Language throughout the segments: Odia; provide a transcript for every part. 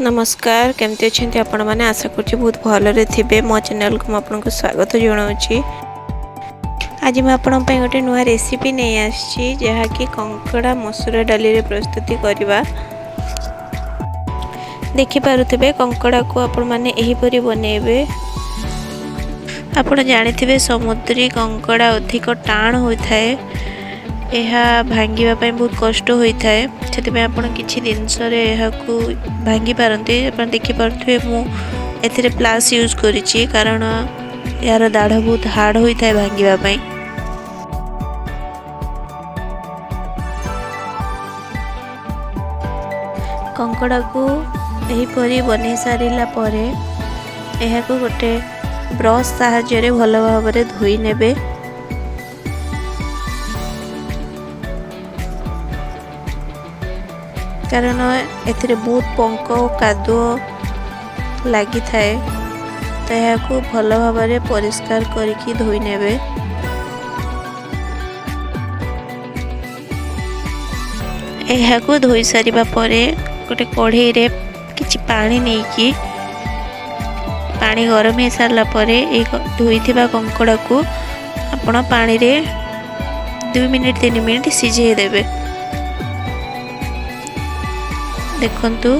ନମସ୍କାର, କେମିତି ଅଛନ୍ତି ଆପଣମାନେ? ଆଶା କରୁଛି ବହୁତ ଭଲରେ ଥିବେ। ମୋ ଚ୍ୟାନେଲକୁ ମୁଁ ଆପଣଙ୍କୁ ସ୍ୱାଗତ ଜଣାଉଛି। ଆଜି ମୁଁ ଆପଣଙ୍କ ପାଇଁ ଗୋଟେ ନୂଆ ରେସିପି ନେଇ ଆସିଛି, ଯାହାକି କଙ୍କଡ଼ା ମସୁର ଡାଲିରେ ପ୍ରସ୍ତୁତି କରିବା। ଦେଖିପାରୁଥିବେ, କଙ୍କଡ଼ାକୁ ଆପଣମାନେ ଏହିପରି ବନେଇବେ। ଆପଣ ଜାଣିଥିବେ, ସମୁଦ୍ରୀ କଙ୍କଡ଼ା ଅଧିକ ଟାଣ ହୋଇଥାଏ, ଏହା ଭାଙ୍ଗିବା ପାଇଁ ବହୁତ କଷ୍ଟ ହୋଇଥାଏ। ସେଥିପାଇଁ ଆପଣ କିଛି ଜିନିଷରେ ଏହାକୁ ଭାଙ୍ଗି ପାରନ୍ତି। ଆପଣ ଦେଖିପାରୁଥିବେ, ମୁଁ ଏଥିରେ ପ୍ଲାସ୍ ୟୁଜ୍ କରିଛି, କାରଣ ଏହାର ଦାଢ଼ ବହୁତ ହାର୍ଡ଼ ହୋଇଥାଏ ଭାଙ୍ଗିବା ପାଇଁ। କଙ୍କଡ଼ାକୁ ଏହିପରି ବନେଇ ସାରିଲା ପରେ ଏହାକୁ ଗୋଟେ ବ୍ରସ୍ ସାହାଯ୍ୟରେ ଭଲ ଭାବରେ ଧୋଇ ନେବେ, କାରଣ ଏଥିରେ ବହୁତ ପଙ୍କ ଓ କାଦୁଅ ଲାଗିଥାଏ। ତ ଏହାକୁ ଭଲ ଭାବରେ ପରିଷ୍କାର କରିକି ଧୋଇ ନେବେ। ଏହାକୁ ଧୋଇ ସାରିବା ପରେ ଗୋଟେ କଢ଼େଇରେ କିଛି ପାଣି ନେଇକି, ପାଣି ଗରମ ହେଇସାରିଲା ପରେ ଏଇ ଧୋଇଥିବା କଙ୍କଡ଼ାକୁ ଆପଣ ପାଣିରେ 2 ମିନିଟ୍ 3 ମିନିଟ୍ ସିଝେଇ ଦେବେ। ଦେଖନ୍ତୁ,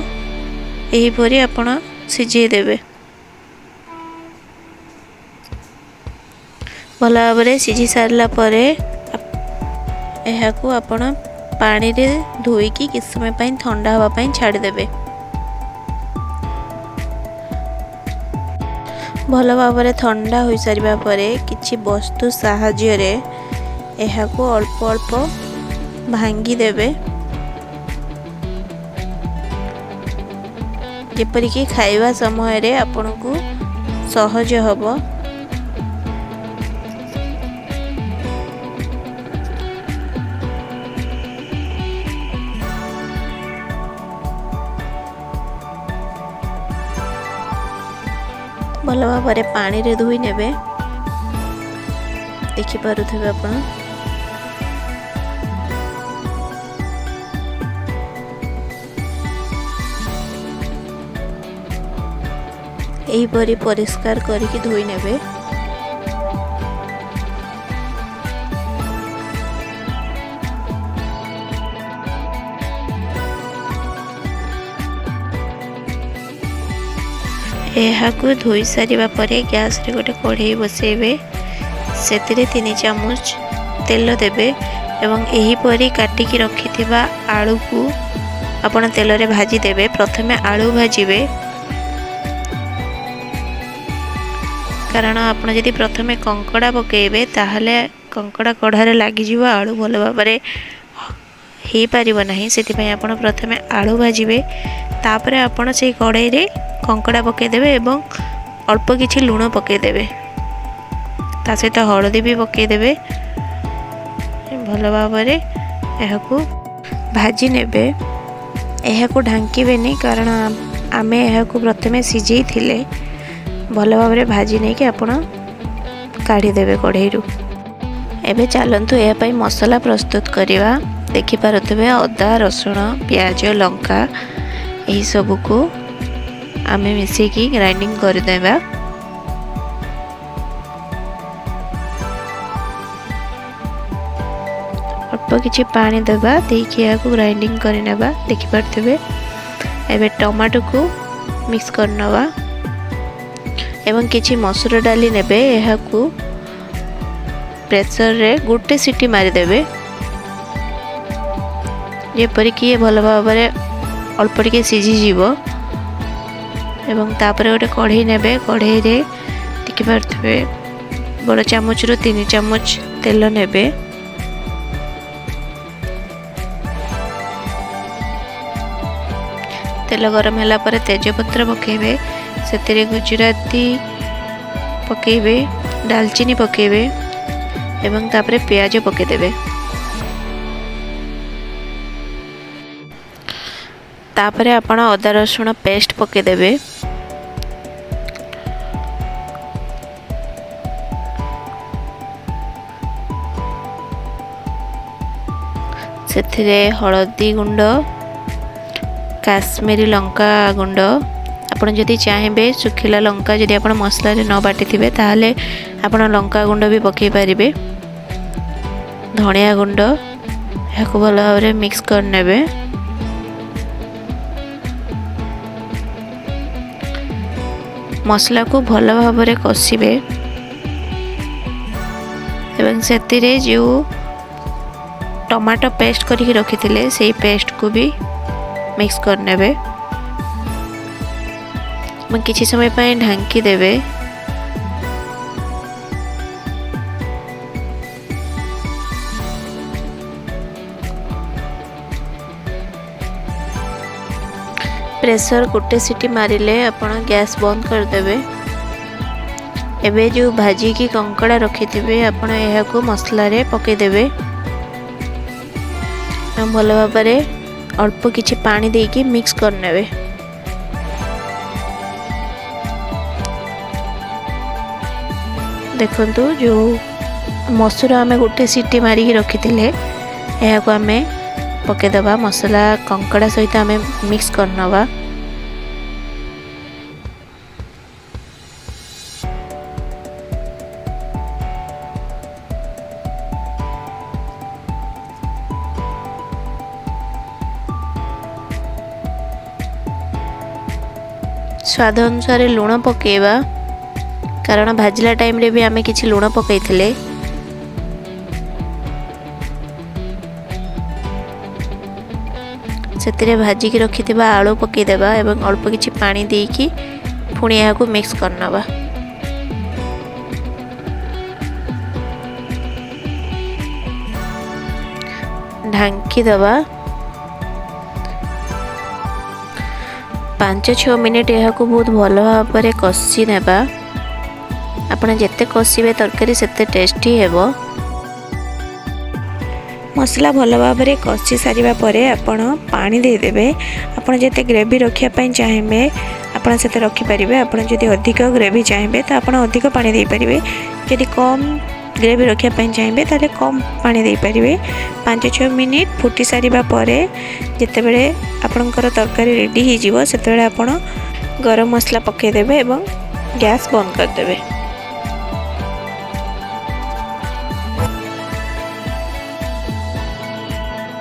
ଏହିପରି ଆପଣ ସିଝେଇ ଦେବେ। ଭଲ ଭାବରେ ସିଝି ସାରିଲା ପରେ ଏହାକୁ ଆପଣ ପାଣିରେ ଧୋଇକି କିଛି ସମୟ ପାଇଁ ଥଣ୍ଡା ହେବା ପାଇଁ ଛାଡ଼ିଦେବେ। ଭଲ ଭାବରେ ଥଣ୍ଡା ହୋଇସାରିବା ପରେ କିଛି ବସ୍ତୁ ସାହାଯ୍ୟରେ ଏହାକୁ ଅଳ୍ପ ଅଳ୍ପ ଭାଙ୍ଗିଦେବେ, ଯେପରିକି ଖାଇବା ସମୟରେ ଆପଣଙ୍କୁ ସହଜ ହେବ। ଭଲ ଭାବରେ ପାଣିରେ ଧୋଇ ନେବେ। ଦେଖିପାରୁଥିବେ ଆପଣ, ଏହିପରି ପରିଷ୍କାର କରିକି ଧୋଇ ନେବେ। ଏହାକୁ ଧୋଇ ସାରିବା ପରେ ଗ୍ୟାସରେ ଗୋଟେ କଢ଼େଇ ବସେଇବେ, ସେଥିରେ 3 ଚାମଚ ତେଲ ଦେବେ ଏବଂ ଏହିପରି କାଟିକି ରଖିଥିବା ଆଳୁକୁ ଆପଣ ତେଲରେ ଭାଜି ଦେବେ। ପ୍ରଥମେ ଆଳୁ ଭାଜିବେ, କାରଣ ଆପଣ ଯଦି ପ୍ରଥମେ କଙ୍କଡ଼ା ପକାଇବେ ତାହେଲେ କଙ୍କଡ଼ା କଢ଼ାରେ ଲାଗିଯିବ, ଆଳୁ ଭଲ ଭାବରେ ହେଇପାରିବ ନାହିଁ। ସେଥିପାଇଁ ଆପଣ ପ୍ରଥମେ ଆଳୁ ଭାଜିବେ, ତାପରେ ଆପଣ ସେଇ କଢ଼େଇରେ କଙ୍କଡ଼ା ପକାଇଦେବେ ଏବଂ ଅଳ୍ପ କିଛି ଲୁଣ ପକାଇଦେବେ, ତା ସହିତ ହଳଦୀ ବି ପକାଇଦେବେ। ଭଲ ଭାବରେ ଏହାକୁ ଭାଜି ନେବେ। ଏହାକୁ ଢାଙ୍କିବେନି, କାରଣ ଆମେ ଏହାକୁ ପ୍ରଥମେ ସିଝେଇଥିଲେ। ଭଲ ଭାବରେ ଭାଜି ନେଇକି ଆପଣ କାଢ଼ିଦେବେ କଢ଼େଇରୁ। ଏବେ ଚାଲନ୍ତୁ ଏହା ପାଇଁ ମସଲା ପ୍ରସ୍ତୁତ କରିବା। ଦେଖିପାରୁଥିବେ, ଅଦା, ରସୁଣ, ପିଆଜ, ଲଙ୍କା ଏହିସବୁକୁ ଆମେ ମିଶେଇକି ଗ୍ରାଇଣ୍ଡିଙ୍ଗ କରିଦେବା। ଅଳ୍ପ କିଛି ପାଣି ଦେବା, ଦେଇକି ଏହାକୁ ଗ୍ରାଇଣ୍ଡିଙ୍ଗ କରିନେବା। ଦେଖିପାରୁଥିବେ, ଏବେ ଟମାଟୋକୁ ମିକ୍ସ କରିନେବା ଏବଂ କିଛି ମସୁର ଡାଲି ନେବେ। ଏହାକୁ ପ୍ରେସରରେ ଗୋଟେ ସିଟି ମାରିଦେବେ, ଯେପରିକି ଇଏ ଭଲ ଭାବରେ ଅଳ୍ପ ଟିକେ ସିଝିଯିବ। ଏବଂ ତାପରେ ଗୋଟେ କଢ଼େଇ ନେବେ। କଢ଼େଇରେ ଦେଖିପାରୁଥିବେ, ବଡ଼ ଚାମଚରୁ 3 ଚାମଚ ତେଲ ନେବେ। ତେଲ ଗରମ ହେଲା ପରେ ତେଜପତ୍ର ପକାଇବେ, ସେଥିରେ ଗୁଜୁରାତି ପକାଇବେ, ଡାଲଚିନି ପକାଇବେ ଏବଂ ତାପରେ ପିଆଜ ପକାଇଦେବେ। ତାପରେ ଆପଣ ଅଦା ରସୁଣ ପେଷ୍ଟ ପକାଇଦେବେ। ସେଥିରେ ହଳଦୀ ଗୁଣ୍ଡ, କାଶ୍ମୀରୀ ଲଙ୍କା ଗୁଣ୍ଡ। ଆପଣ ଯଦି ଚାହିଁବେ ଶୁଖିଲା ଲଙ୍କା ଯଦି ଆପଣ ମସଲାରେ ନ ବାଟିଥିବେ ତାହେଲେ ଆପଣ ଲଙ୍କା ଗୁଣ୍ଡ ବି ପକାଇ ପାରିବେ। ଧଣିଆ ଗୁଣ୍ଡ, ଏହାକୁ ଭଲ ଭାବରେ ମିକ୍ସ କରିନେବେ। ମସଲାକୁ ଭଲ ଭାବରେ କଷିବେ ଏବଂ ସେଥିରେ ଯେଉଁ ଟମାଟୋ ପେଷ୍ଟ କରିକି ରଖିଥିଲେ ସେଇ ପେଷ୍ଟକୁ ବି ମିକ୍ସ କରିନେବେ ଏବଂ କିଛି ସମୟ ପାଇଁ ଢାଙ୍କି ଦେବେ। ପ୍ରେସର ଗୋଟେ ସିଟି ମାରିଲେ ଆପଣ ଗ୍ୟାସ୍ ବନ୍ଦ କରିଦେବେ। ଏବେ ଯେଉଁ ଭାଜିକି କଙ୍କଡ଼ା ରଖିଥିବେ ଆପଣ ଏହାକୁ ମସଲାରେ ପକାଇଦେବେ ଏବଂ ଭଲ ଭାବରେ ଅଳ୍ପ କିଛି ପାଣି ଦେଇକି ମିକ୍ସ କରିନେବେ। ଦେଖନ୍ତୁ ଯେଉଁ ମସୁର ଆମେ ଗୋଟେ ସିଟି ମାରିକି ରଖିଥିଲେ ଏହାକୁ ଆମେ ପକାଇଦେବା। ମସଲା କଙ୍କଡ଼ା ସହିତ ଆମେ ମିକ୍ସ କରିନେବା। ସ୍ୱାଦ ଅନୁସାରେ ଲୁଣ ପକାଇବା, କାରଣ ଭାଜିଲା ଟାଇମ୍ରେ ବି ଆମେ କିଛି ଲୁଣ ପକାଇଥିଲେ। ସେଥିରେ ଭାଜିକି ରଖିଥିବା ଆଳୁ ପକାଇଦେବା ଏବଂ ଅଳ୍ପ କିଛି ପାଣି ଦେଇକି ପୁଣି ଏହାକୁ ମିକ୍ସ କରିନେବା। ଢାଙ୍କି ଦେବା। 5-6 ମିନିଟ୍ ଏହାକୁ ବହୁତ ଭଲ ଭାବରେ କଷି ନେବା। ଆପଣ ଯେତେ କଷିବେ ତରକାରୀ ସେତେ ଟେଷ୍ଟି ହେବ। ମସଲା ଭଲ ଭାବରେ କଷି ସାରିବା ପରେ ଆପଣ ପାଣି ଦେଇଦେବେ। ଆପଣ ଯେତେ ଗ୍ରେଭି ରଖିବା ପାଇଁ ଚାହିଁବେ ଆପଣ ସେତେ ରଖିପାରିବେ। ଆପଣ ଯଦି ଅଧିକ ଗ୍ରେଭି ଚାହିଁବେ ତ ଆପଣ ଅଧିକ ପାଣି ଦେଇପାରିବେ। ଯଦି କମ୍ ଗ୍ରେଭି ରଖିବା ପାଇଁ ଚାହିଁବେ ତାହେଲେ କମ୍ ପାଣି ଦେଇପାରିବେ। 5-6 ମିନିଟ୍ ଫୁଟି ସାରିବା ପରେ ଯେତେବେଳେ ଆପଣଙ୍କର ତରକାରୀ ରେଡ଼ି ହେଇଯିବ ସେତେବେଳେ ଆପଣ ଗରମ ମସଲା ପକାଇଦେବେ ଏବଂ ଗ୍ୟାସ୍ ବନ୍ଦ କରିଦେବେ।